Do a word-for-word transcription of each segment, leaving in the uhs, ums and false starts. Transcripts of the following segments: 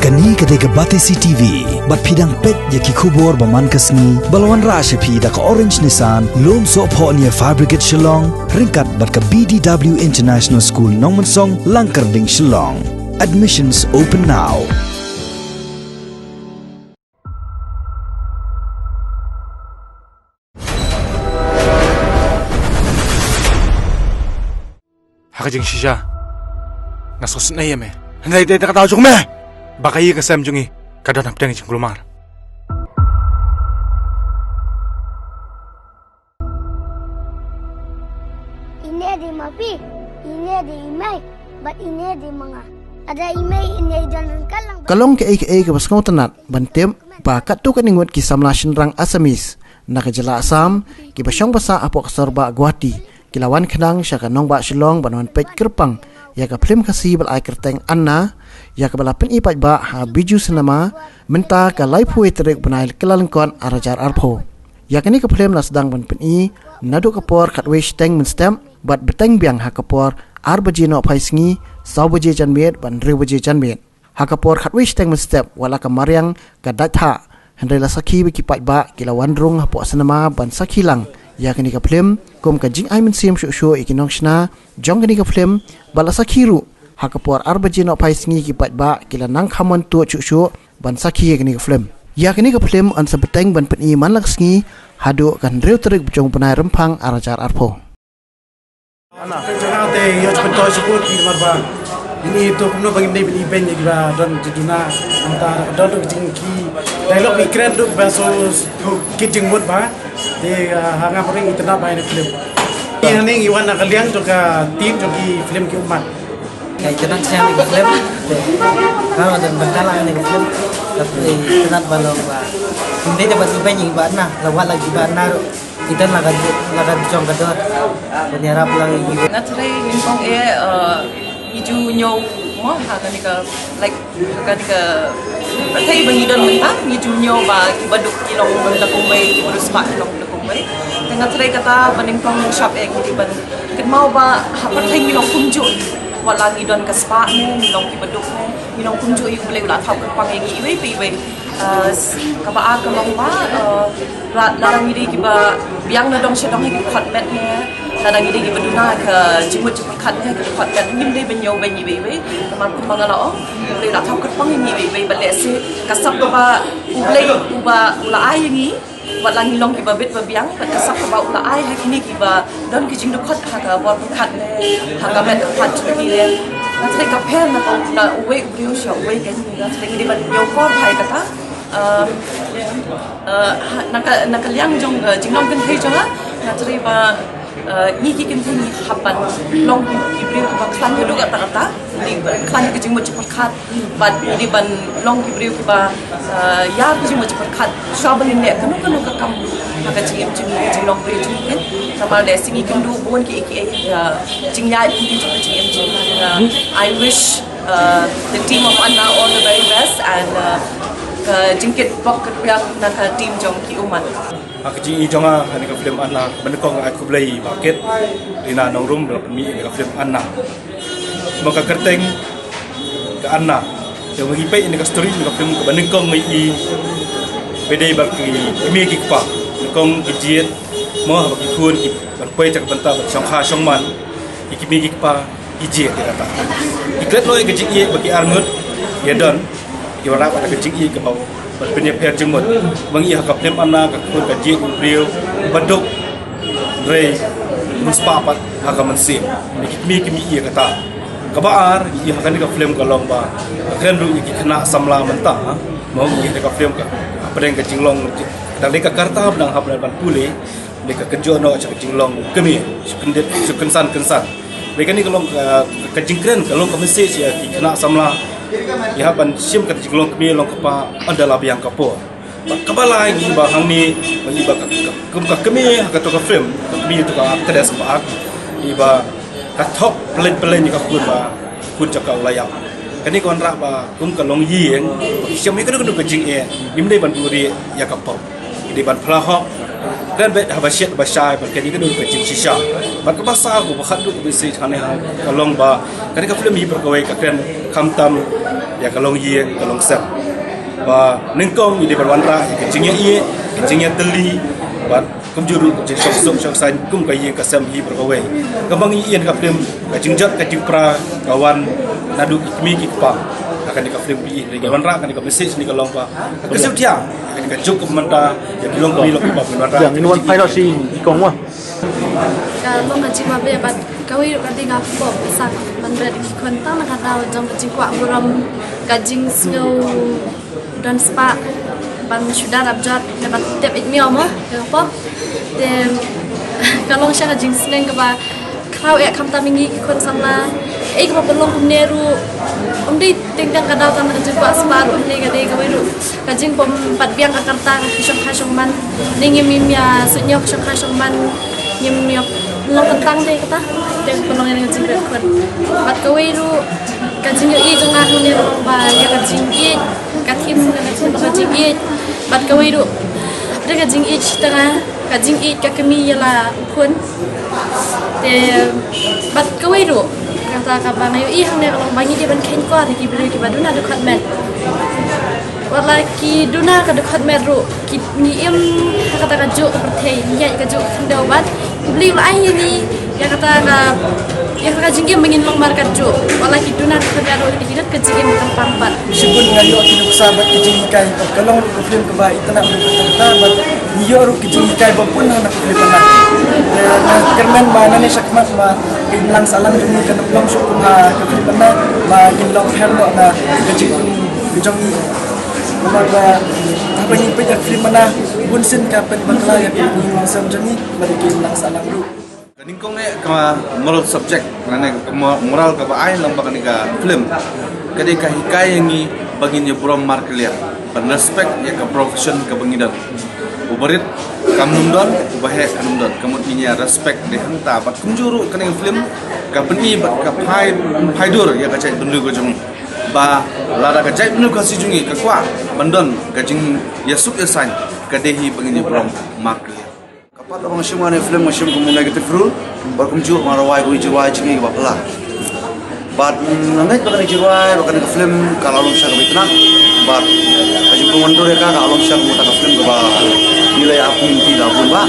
Kane ka dei ka Batesi T V, bad phi dang peit ïa ki khubor ba man ka sngi, ba la wanrah sha phi da ka Orange Nissan, Lumsohphoh near Fire Brigade Shillong, ryngkat bad ka B D W International School Nongmensong, Langkyrding, Shillong. Admissions open now. Ha ka jingshisha, nga sngewsynei ïa me. Hynrei dei da ka daw jong me ba ka ïing ka sem jong ngi ka don hapdeng jingkulmar. Ine dei ma phi, ine dei i mei, bad ine dei ma nga. Lada i mei ine i don ryngkat lang. Ka long kaei kaei kaba sngewtynnat ban tip ba katto katne ngut ki samla shynrang Assamese na ka jylla Assam kiba shong basa hapoh ka sorbah Guwahati ki la wan khnang sha ka nongbah Shillong ban wan peit kyrpang ïa ka phlim Khasi ba la ai kyrteng Anna, ïa kaba la pyni paidbah ha Bijou Cinema mynta ka laiphew wei tarik bnai Kyllalyngkot arhajar arphew. Ïa kane ka phlim la sdang ban pyni naduh ka por khatwei shiteng mynstep bad bteng biang ha ka por ar baje nohphai sngi, saw baje janmiet bad hynriew baje janmiet. Ha ka por khatwei shiteng mynstep, wat la ka mariang ka dait thah, hynrei la sakhi ba ki paidbah ki la wan rung hapoh cinema ban sakhi lang ïa kane ka phlim kum ka jingai mynsiem shuh shuh ïa ki nongshna jong kane ka phlim, bad la sakhi ruh ha ka por ar baje nohphai sngi ki paidbah ki la nang kham wan tuh shuh shuh ban sakhi ïa kane ka phlim. Ïa kane ka phlim yn sa bteng ban pyni man la ka sngi haduh ka hynriew tarik jong u bnai Rymphang arhajar arphew. Ana, jong nga te ïoh pynto shibun ki namar ba ini to kumno ba ngim dei ban ibeiñ ïa kiba don jingduna, nangta don ruh ki jingki dialogue ki kren ruh ba shu kit jingmut ba. Te, ah, ha nga pyrshang itynnad ba ïa kane ka film. Ini hangne ngi wan na ka liang jong ka team jong ki film ki ummat. Nga itynnad shisha ïa kane ka film. Te nga don bynta lang ïa kane ka film. Te itynnad ba long ba ngim dei ban ibeiñ ïa kiba na, la wat la kiba na ruh. Ki don la ka, la ka jong ka dor. Ban ïarap lang ïa ki. Nga threi nyngkong eh, uh, ngi ju ñiew mo ha kane ka, like, ha kane ka pyrthei ba ngi don mynta, ngi ju ñiew ba kiba duk ki long la kumwei, kiba riewspah ki long la kumwei. Te nga threi kata ba nyngkong nyngshap eh ngi dei ban kynmaw ba ha pyrthei ngi long kumjuh. Wat la ngi don ka spah ne, ngi long kiba duk ne, ngi long kumjuh ïa U Blei u la thaw kyrpang ïa ngi iwei pa iwei. Uh, s-, kaba ar ka long ba, uh, la, lada ngi dei kiba biang na dong sha dong ha ki dkhot met ne, lada ngi dei kiba duna ha ka jingmut jingpyrkhat ne ha ki dkhot met, ngim dei ban ñiew beiñ iwei iwei. Namar kumba nga la ong, U Blei u la thaw kyrpang ïa ngi iwei iwei, bad lehse ka sap kaba U Blei uba u la ai ïa ngi, wat la ngi long kiba bit ba biang, bad ka sap kaba u la ai ha kine kiba don ki jingdkhot ha ka bor pyrkhat ne, ha ka met pyrkhat jong ngi ne. Nga threi ka pher na ka, na uwei u briew sha uwei, ka nga threi ngi dei ban ñiewkor bha ïa kata. Um, uh, ha, na ka, na ka liang jong, uh, jinglong kynthei jong nga, nga threi ba, uh, ngi ki kynthei ngi hap ban long ki, ki briew kiba khlaiñ haduh katta katta, ngi khlaiñ ka jingmut jingpyrkhat, bad ngi dei ban long ki briew kiba, uh, ïar ka jingmut jingpyrkhat shuwa ba ngin leh kano kano ka kam ha ka jingim jong ngi, ka jinglong briew jong ngi. Namar lehse ngi kynduh bun kiei kiei, uh, jingïaid lynti jong ka jingim jong ngi. Uh, I wish, uh, the team of Anna all the very best and, uh, ka jingkit bok kit biang na ka team jong ki ummat. Ha ka jingïohi jong nga ha kane ka film Anna, ba nyngkong ai khublei ïa i Bah Kit Rina Nongrum ba la pynmih ïa kane ka film Anna. Ba ka kyrteng ka Anna. Te ba ngi peit ïa kane ka story, ïa kane ka film, kaba nyngkong ngi ïohi ba dei bad ki kmie ki kpa. Nyngkong ki jied mo, haba ki khun ki ban poi sha ka bynta ban shongkha shongman, ki kmie ki kpa ki jied ïa kata. Ki klet noh ïa ka jingïeit ba ki arngut ïa don. Ki wanrah bad ka jingïeit kaba, ban pynïapher jingmut. Ba ngi ïohi ha ka film Anna, ka khun ka jied u briew ba duk, hynrei riewspah pat ha ka mynsiem. Ki kmie ki mih ïa kata. Kaba ar, ngi ïohi ha kane ka film ka long ba ka kren ruh ïa ki khynnah samla mynta, ha. Mo, ngi ïohi ha ka film ka, hapdeng ka jinglong, dang dei ka karta ba dang hap ban pule. Dei ka kynjoh noh sha ka jinglong kmie, shu kyndit, shu kynsan kynsan. Dei kane ka long ka, ka jingkren, ka long ka message ïa ki khynnah samla. Ki hap ban shim ka jinglong kmie long kpa ynda la biang ka por. Bad kaba lai ngi ïohi ba hangne, ba ngi ïohi ba ka, ka, kum ka kmie ha kato ka film, ka kmie kato ka actress ba ak, ïohi ba ka thok pyllein pyllein ïa ka khun ba, khun jong ka u la ïap. Kane ka wanrah ba kum ka longïing, ba ki shem ïa kano kano ka jingeh, ngim dei ban buhrieh ïa ka pop. Ngi dei ban phla hok, Kren beit haba shet ba shai bad kane ka dei ka jingshisha. Bad kaba saw kaba khatduh kaba shisha hangne ka long ba kane ka film Hi Baroh Kawei ka kren khamtam ïa ka longïing ka longsem. Ba nyngkong ngi dei ban wanrah ïa ka jingïaieit, ka jingïatylli bad kumjuh ruh ka jingsuk suk suk saiñ kum ka ïing ka sem Hi Baroh Kawei. Kaba ngi ïa ka film ka jingjot ka jingpra ka wan naduh ki kmie ki kpa. Ka kane ka film ba ngi wanrah kane ka message ne ka long ba ka suk thiang. Ka juk ka mynta ïa ki long kmie long kpa mynta. Ïa ngin wan phai noh sha i kong wa. Ka long ka jingma bad kawei ruh ka dei nga pop sak man red ki khun tang na ka daw jong ka jingkwah burom, ka jingsngew don spah ban shu da rap jot ne ban tep ik miaw mo ka pop. Te ka long sha ka jingsneng kaba khraw eh khamtam ïa ngi ki khun samla. Eh kaba pynlong kumne ruh um dei teng teng ka daw tang ka jingkwah spah ruh, um dei ka dei kawei ruh ka jingpom pat biang ka karta ka ki shong kha shong man. Ne ngim im ïa suk ñiaw ka shong kha shong man, ngim ïa long tang te kata. Te ka pynlong ïa ka jingpet khun bad kawei ruh ka jingïohi jong nga kumne ruh ba ïa ka jingïeit, ka thim ka thim ka jingïeit bad kawei ruh ka jingïeit tang ka jingïeit ka kmie ïa la u khun. Te bad kawei ruh kata kaba nga ïohi hangne ka long ba ngi dei ban kheiñ kor ïa ki briew kiba duna dkhot met. Wat la ki duna ka dkhot met ruh ki ngi im ha kata ka juk ka pyrthei, ngi ïaid ka juk ka khyndew bad U Blei u la ai ïa ngi ïa kata ka ïa kata ka jingim ba ngin long markatjuh. Wat la ki duna ka pyrthei ruh ki dei ki dot ka jingim ka pang pat. Shibun nga ïoh ki nuksa bad ki jinghikai bad ka long ruh ka film kaba itynnad ruh ka kata bad ngi ïoh ruh ki jinghikai ba bun ha na ka film na. Nga kyrmen ba nane shakhmat ba ka imlang sahlang jong ngi kan long shuh kum ha ka film na ba ngin long pher noh na ka jingim ka jong ngi. Namar ba haba ngi peit ïa ka film na bun sien ka pynbakla ïa ka imlang sahlang jong ngi bad ka imlang sahlang ruh. Ka nyngkong eh ka moral subject, lane ka mo-, moral kaba ai lang ba kane ka film ka dei ka hikai ïa ngi ba ngin ïa burom markylliang, ban respect ïa ka profession kaba ngi don. Uba rit kam nym don, uba heh kam nym don, ka mut ngin ïa respect dei hangta. Bad kumjuh ruh kane ka film ka pyni bad ka phai, phai dur ïa ka jaitbynriew ka jong ngi. Ba lada ka jaitbynriew Khasi jong ngi ka kwah ban don ka jingïasuk ïasaiñ, ka dei hi ba ngin ïa burom markylliang. Ka part ba nga shim ha kane ka film nga shim kum u negative role bad kumjuh nga rwai kum u jingrwai jong ngi kaba phylla. Bad nga ngeit ba kane ka jingrwai ba kane ka film ka la long sha kaba itynnad bad ka jingpynwandur ïa ka ka long sha kaba kata ka film kaba ngi la ïa ap ngi la bun ba.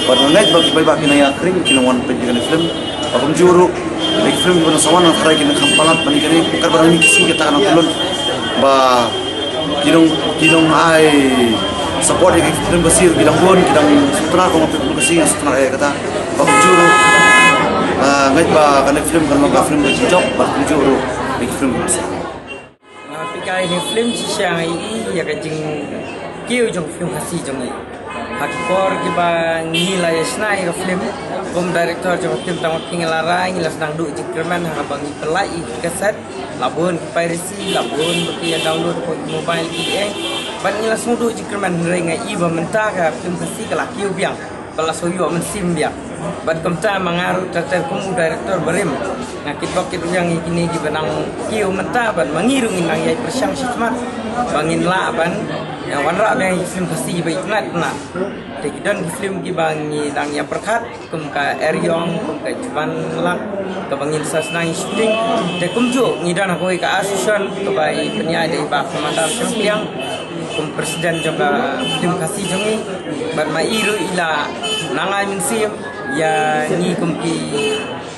Bad nga ngeit ba ki paidbah ki nang ïa khring ki nang wan peit ïa kane ka film. Bad kumjuh ruh ki film kiba nang sa wan nang tharai ki nang kham palat ban ïa kane kat ba nang ki sngi kita ka nang tulun ba ki nang, ki nang ai support ïa ki film Khasi ruh ki dang bun, ki dang sngewtynnat ba nga peit film Khasi nga sngewtynnat ïa kata. Bad kumjuh ruh, ah, ngeit ba kane ka film kan long ka film ka jingjop bad kumjuh ruh ïa ki film Khasi. Nga peit ïa kane ka film shisha nga ïohi ïa ka jingkiew jong ka film Khasi jong ngi. Ha ki por kiba ngi la ïa shna ïa ka film kum director jong ka film tang wat ngi la rai ngi la sdang duh jingkyrmen ha kaba ngi pynlait ïa ki kaset. La bun ki piracy, la bun ba ki ïa download hapoh ki mobile ki ïeng. Bad ngi la sngewduh jingkyrmen hynrei nga i ba mynta ka film Khasi ka la kiew biang. Ba la shu ïoh mynsiem biang. Bad kumta ma nga ruh ter ter kum u director barim, nga kitbok kitrwiang ïa kine kiba nang kiew mynta bad ma ngi ruh ngin nang ïai pyrshang shakhmat ba ngin lah ban ïa wanrah biang ïa ki film Khasi ba itynnad itynnad. Te ki don ki film kiba ngi dang ïa pyrkhat kum ka Eriong, kum ka Jubab Lak, kaba ngin sa sdang shooting. Te kumjuh ngi don ha kawei ka association kaba i pynïaid da i Bah Commander Shangpliang kum president jong ka film Khasi jong ngi. Bad ma i ruh i la nang ai mynsiem ïa ngi kum ki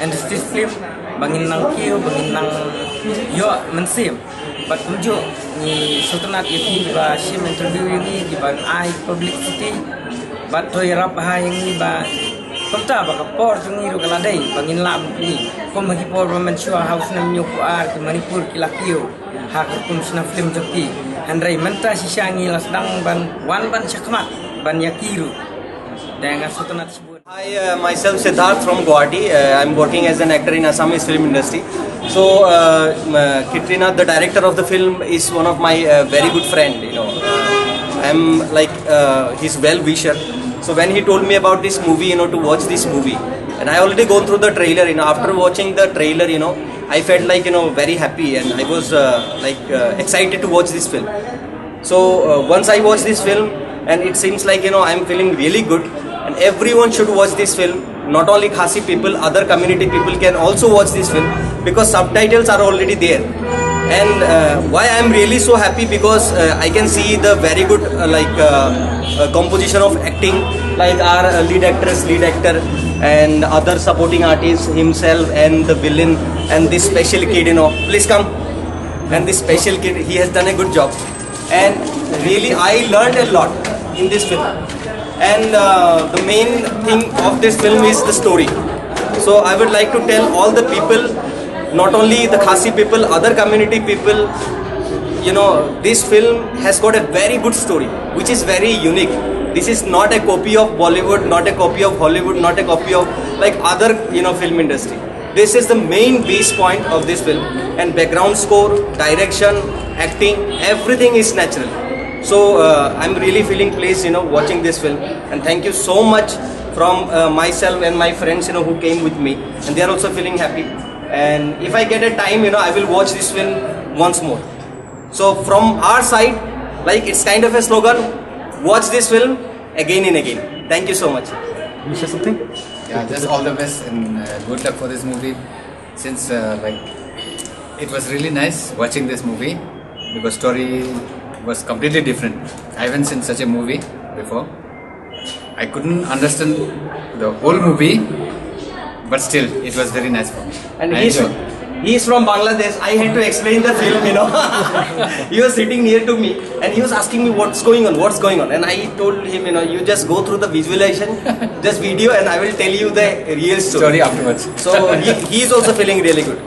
industry film ba ngin nang kiew, ba ngin nang ïoh mynsiem. Bad kumjuh ngi sngewtynnat ïa ki kiba shim interview ïa ngi, kiba ai publicity. Bad to ïarap bha ïa ngi ba kumta ba ka por jong ngi ruh ka la dei ba ngin lah ban pyni kum ha ki por ba mynshuwa ha u snem hynñiewphew ar ki Manipur ki la kiew ha ka rukom shna film jong ki. Hynrei mynta shisha ngi la sdang ban wan ban shakhmat ban ïa ki ruh. Te nga sngewtynnat shibun. Hi, uh, myself Siddharth from Guwahati. Uh, I'm working as an actor in Assamese film industry. So, uh, m- uh, Katrina, the director of the film, is one of my uh, very good friend. You know, I'm like uh, his well wisher. So when he told me about this movie, you know, to watch this movie, and I already gone through the trailer. You know, after watching the trailer, you know, I felt like, you know, very happy, and I was uh, like uh, excited to watch this film. So uh, once I watched this film, and it seems like, you know, I'm feeling really good, and Everyone should watch this film. Not only Khasi people, other community people can also watch this film because subtitles are already there. And uh, why I'm really so happy, because uh, I can see the very good uh, like uh, uh, composition of acting, like our uh, lead actress, lead actor, and other supporting artists, himself and the villain, and this special kid. You know, please come. And this special kid, he has done a good job. And really, I learned a lot in this film. And uh, the main thing of this film is the story. So I would like to tell all the people, not only the Khasi people, other community people, you know, this film has got a very good story, which is very unique. This is not a copy of Bollywood, not a copy of Hollywood, not a copy of, like, other, you know, film industry. This is the main base point of this film, and background score, direction, acting, everything is natural. So uh, I'm really feeling pleased, you know, watching this film. And thank you so much from uh, myself and my friends, you know, who came with me, and they are also feeling happy. And if I get a time, you know, I will watch this film once more. So from our side, like, it's kind of a slogan: watch this film again and again. Thank you so much. You say something? Yeah, just all the best and uh, good luck for this movie. Since uh, like it was really nice watching this movie because story was completely different. I haven't seen such a movie before. I couldn't understand the whole movie, but still, it was very nice for me. And I he's, enjoyed. He's from Bangladesh. I had to explain the film, you know. He was sitting near to me and he was asking me what's going on, what's going on. And I told him, you know, you just go through the visualization, just video, and I will tell you the real story. Story afterwards. So he, he's also feeling really good.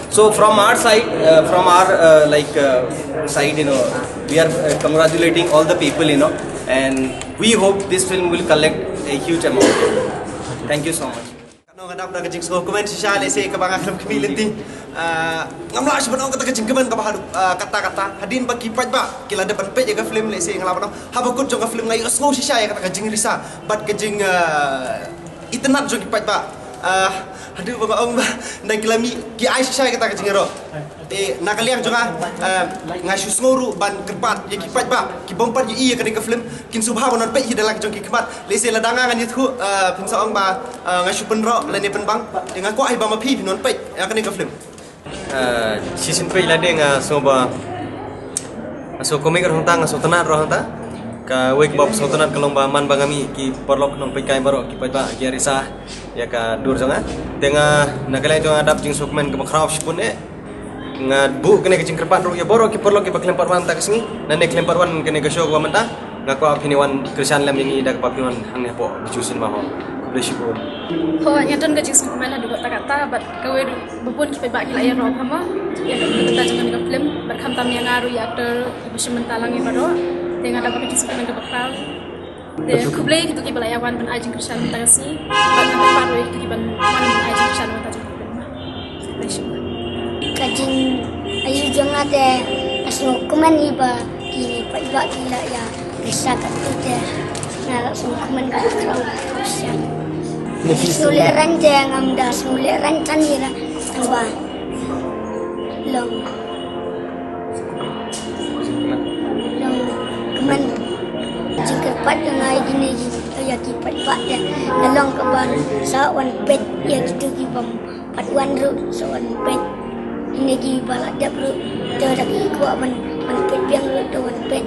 So from our side, uh, from our uh, like uh, side, you know, we are uh, congratulating all the people, you know, and we hope this film will collect a huge amount. Thank you so much. Nong, nga dap da ka jingsngewkmen shisha lehse kaba nga khlem khmih lynti. Ah, ngam lah shuh ban ong kata ka jingkmen kaba haduh, ah, katta katta. Hadien ba ki paidbah ki la dep ban peit ïa ka film, lehse nga lah ban ong haba kut jong ka film nga ïohsngew shisha ïa kata ka jingrisa bad ka jing, ah, itynnad jong ki paidbah. Ah, haduh ba nga ong ba nang ki la mih ki ai shisha ïa kata ka jingïaroh. Eh, na ka liang jong nga, eh, nga shu sngew ruh ban kyrpad ïa ki paidbah ki bym pat ïohi ïa kane ka film, kin sngewbha ban wan peit hi da la ki jong ki khmat. Lehse lada nga ngan ïathuh, eh, phin sa ong ba, eh, nga shu pynroh lane pynbang. Te nga kwah hi ba ma phi phin wan peit ïa kane ka film. Eh, shisien peit lade nga sngew ba, nga sngew komik ruh hangta, nga sngew tynnad ruh hangta. Kawei kaba sngew tynnad ka long ba man ba nga mih ki paralok nongpeitkai baroh ki paidbah ki ïa risa ïa ka dur jong nga. Te nga na ka liang jong nga dap jingsngewkmen kaba khraw shibun eh. Nga buh kane ka jingkyrpad ruh ïa baroh ki paralok kiba khlem pat wan mynta ka sngi. Nangne khlem pat wan kane ka show kaba mynta, nga kwah phin wan kyrshan lem ïa ngi da kaba phin wan hangne hapoh Bijou Cinema Hall. Khublei shibun. Ho, nga don ka jingsngewkmen haduh katta katta bad kawei ruh ba bun ki paidbah ki la ïaroh bha mo ïa ka bynta jong kane ka film bad khamtam ïa nga ruh ïa actor iba shim bynta lang ïa baroh. Te nga dap ka jingsngewkmen kaba khraw. Te khublei kito kiba la ïa wan ban ai jingkyrshan mynta ka sngi bad nga kyrpad ruh ïa kito kiban wan ban ai jingkyrshan mynta jong ka film. Khublei shibun. Ka jingaïu jong nga te nga sngewkmen ïa ba ki paidbah ki la ïa risa katto te nga la sngewkmen ba khraw kyrshan. Sngewlehrain te ngam da sngewlehrain tang ïa la tang ba long long kmen. Jingkyrpad jong nga ïa kine ki, ïa ki paidbah te ka long kaba sa wan peit ïa kito ki bym pat wan ruh sa wan peit. Kine kiba la dep ruh te da ki kwah ban wan peit biang ruh te wan peit.